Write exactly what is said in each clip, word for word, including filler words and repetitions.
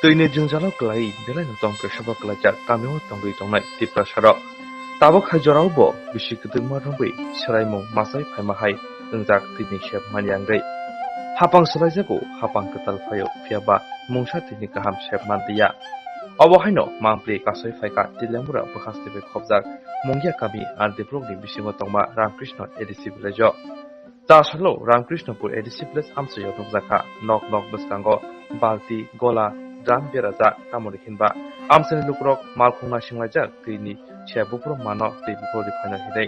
Twini jwngjalo kwlaiwi belaino tongkhe soba kwlaijak kamio tongwi tongnai Tiprasarok. Tabuk hai jorao bo bisi kwdwkma romwi swraimung machai phaima hai wngjak twini sep manya wngwi. Hapang swlaijago, hapang kwtal phaio, phiyaba mungsa twini kaham sep manliya. Obo haino mangpli kasoi phaikha Teliamura bwkhaste bai khobjak Mungia kami R D block ni bisingo tongma Ramkrishna A D C village o. Chasalo Ramkrishnapur A D C village amchaio nukjakha. Nok nok bwskango balti, gola, drum berajak, tamoni hinba amchaini lukurok malkhung naisinglaijak twini se buphuru mano twi buphuru riphaina hinwi.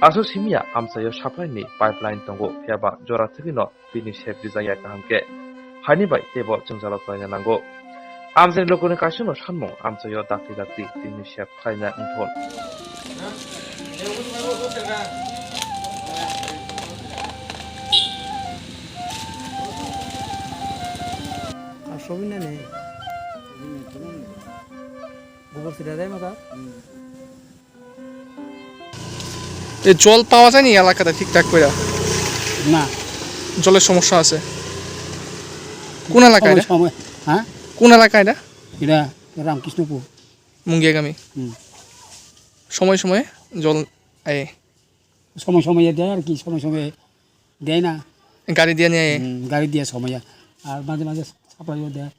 Aswk simiya amchaio supply ni pipeline tongo, phiyaba jora thwgwino twini sep rijak ya kaham khe. Haini bai teibo jwngjalo kwlaina nango. Amchaini lukurokni kaisano sanmung amchaio dakti dakti twini sep khlaina wngthun. Kasobina ne. Gobor sida dai mata. এই জল পাওয়া যায়নি এলাকাতে ঠিকঠাক করে? না। জলের সমস্যা আছে। কোন এলাকা সময় এটা? সময়, হ্যাঁ? কোন এলাকা এটা? এটা রামকৃষ্ণপুর। মুঙ্গিয়াগামী। হুম। সময় সময়ে জল আয়? সময় সময়ে দেয় আর কি, সময় সময়ে দেয় না। গাড়ি দিয়ে নিয়ে আয়? হুম, গাড়ি দিয়ে সময়। আর মাঝে মাঝে সাপ্লাইও দেয়।